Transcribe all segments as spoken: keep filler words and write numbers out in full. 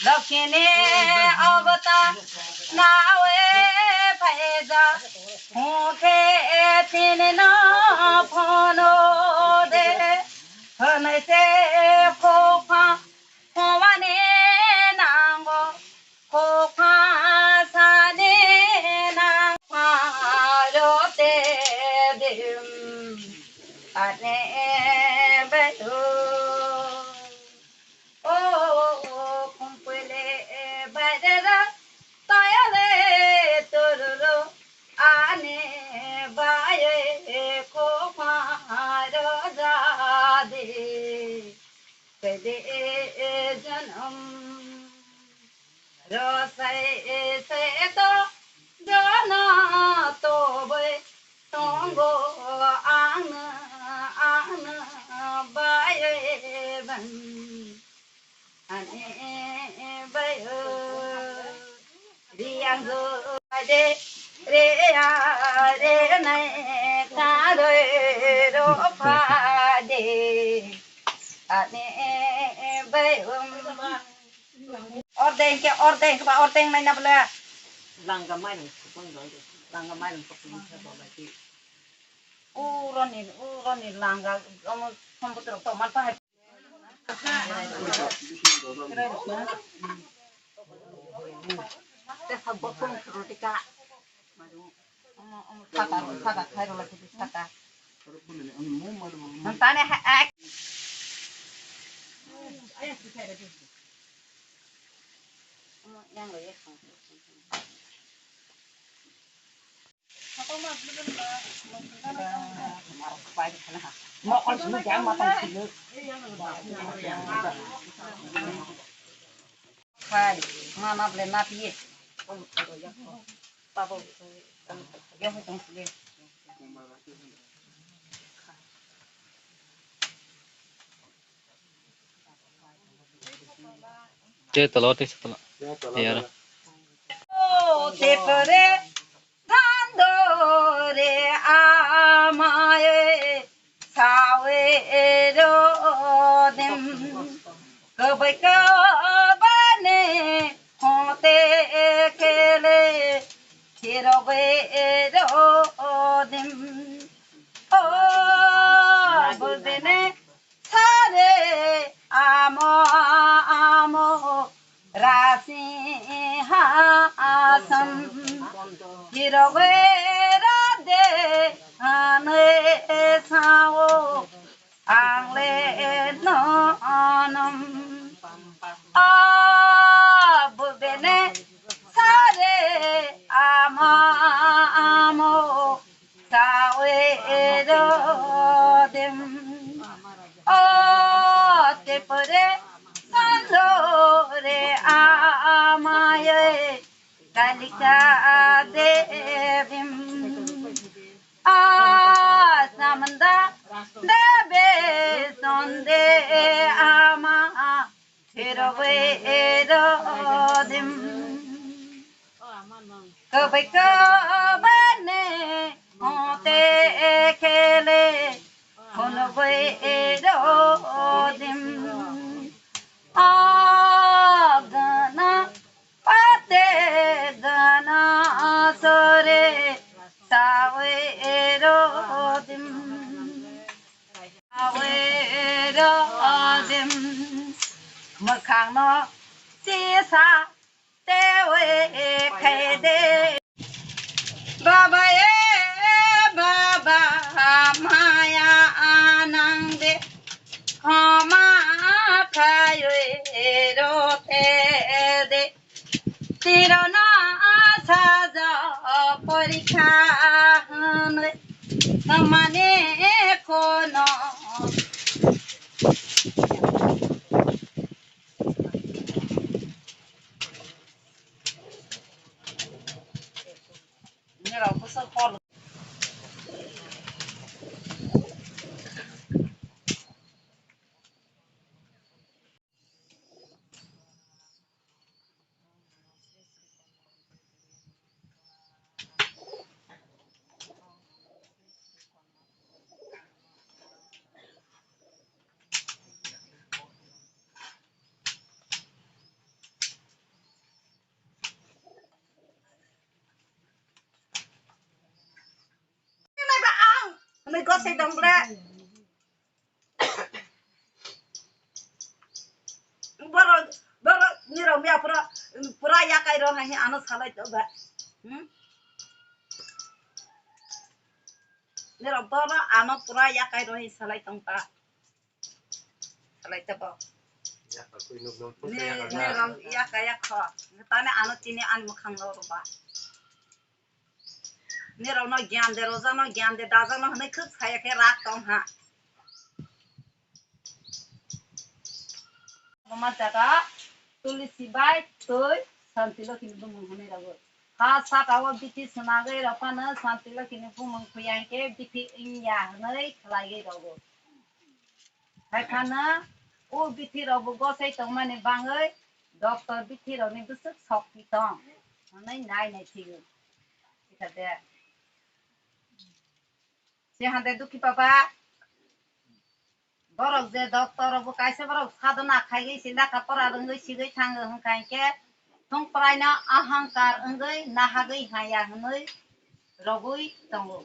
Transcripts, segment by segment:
Lokini obota nawe paija hukhe tini no phono de. Hwnwi se khokha hwmani nango, khokha sani nang pharo te dim ane betu. O khumpui le baidera tayale tururu ani baye khokha rojadi. Kede janam rosai sai to jana to bai tongo ang ang bai ban ani bai. Riang go de re a re nai ka re ro pha de ani bai um. Orde ke orde ke ba orde nai na bla. Langga mai nang sepung doi de. Langga mai nang sepung sa doi de. Uroni uroni langga omo komputro to man pa. Khai, mama ble ma pi. Pabo, ya ho tong sile. Te tolo, te tolo. Yara. O te pare. Thandore amae sawe ro dem. Kabai kabane hote kele chirobe ro Erodim, o tepore sandore amaye kalika devim, asamanda deve sonde ama. Hirogwi irodim. Kwbai kwbani hote khele. Hunogwi irodim. Agana pate gana sore. Sawi irodim. Awero dim mwkhangno sisa tewe khaide. Baba e baba maya anang de khoma khayoi ro te de. Tirona saja porikha hwnwi mane kono. Ang, ano gosay dong bla. Boro, boro, nirok miya pura, pura yakai ro hai ano salai to ba. Hmm? Nirok boro ano pura yakai ro hai salai tong ta. Salai to bo. Ni, nirok yakai yakho. Tane ano tini ani mukhang lo ro ba. Nirokno gyan de, rojakno gyan de, dajakno hwnwi khwk saya khe rak tong ha. Buma jaga tulsi bai twi Santi Lokhini bumung hwnwi rogo. Ha saka o bithi swnagwi rok phano Santi Lokhini bumung thwiya hinkhe bithi wngya hwnwi khlaiwi rogo. Hai phano o bithi rok bo gosai tongmani bangwi doctor bithi rokni bwswk sokti tong hwnwi nai nai thwigo. Thikha de. Se hande dukhi papa. Borok je doctor rok bo kaisa borok sadona khaiwi se lekha pora rwngwi sigwi thango hwnkha hinkhe thung praino ahangkar wngwi nahagwi haya hwnwi rogwi tongo.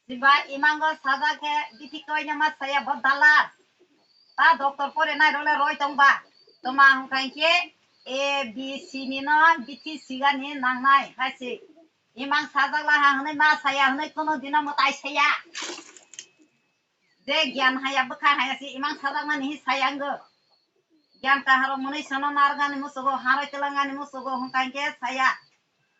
Siba imango sajak khe bithi koino ma saya bo dalar. Ta doctor pore nai role roi tong ba. Toma hwnkha hinkhe A B C ni no bithi sigani nangnai hai se. Imang sajak laha hwnwi ma saya hwnwi kono dino mwtai saya. Je gyan haya bwkha haya se imang sajak mani hi saya wngw. Gyan kaharok mwnwi sono narwknani musugo, haroi twlangani musugo hwnkha hinkhe saya.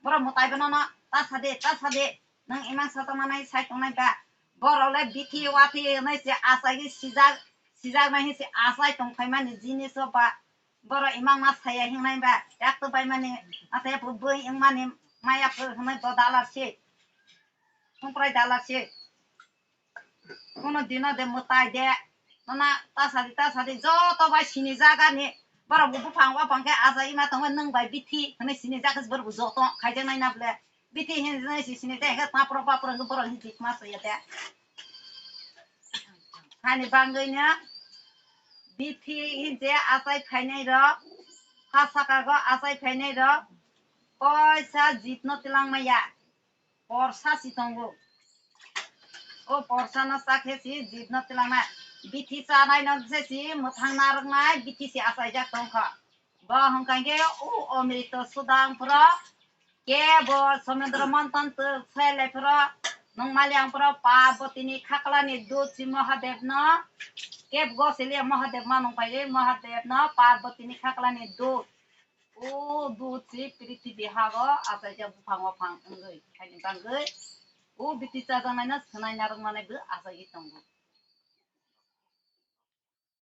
Borok mwtai bono no ta sade, ta sade. Nwng imang sajak manai sai tongnai ba. Borok le bithi wathi hwnwi se achaigwi sijak, sijaknai hi se achai tongphaimani jinis o ba. Borok imang ma saya hingnai ba. Yak to baimani, atai bwbwi wngmani maya phu hwnwi bo dalar se. Thungprai dalar se. Kono dino de mwtai de. Nona tasadi tasadi joto bai sini jagani. Borok bo buphang waphang khe aja ima tongo nwng bai bithi hwnwi sini jagasi borok bo joto khaijaknai na ble. Bithi hinwi sini de hwnkhe papro papro hwnkhe borok hinwi ma soya de. Hani bangwi no bithi hinwi achai phainai rok ha saka go achai phainai rok koisa jitno twlang maya. Porsa si tongo. O porsa no chakhe si jibno twlangna. Bithi chanai no se si mwthang narwknai bithi si achaijak tongkha. Bo hwnkha khe o Omrito Sudang phro, kebo Somendro Monton twk phailai phro, nungmali ang phro Parbotini khaklani dut si Mahadev no, kebo gosiliya Mahadev ma nungpaili Mahadev no Parbotini khaklani dut. O dut si prithibi hago achaijak buphang waphang wngwi, haini bangwi O biti chajaknaino swnai narwkmanai bo achagwi tongo.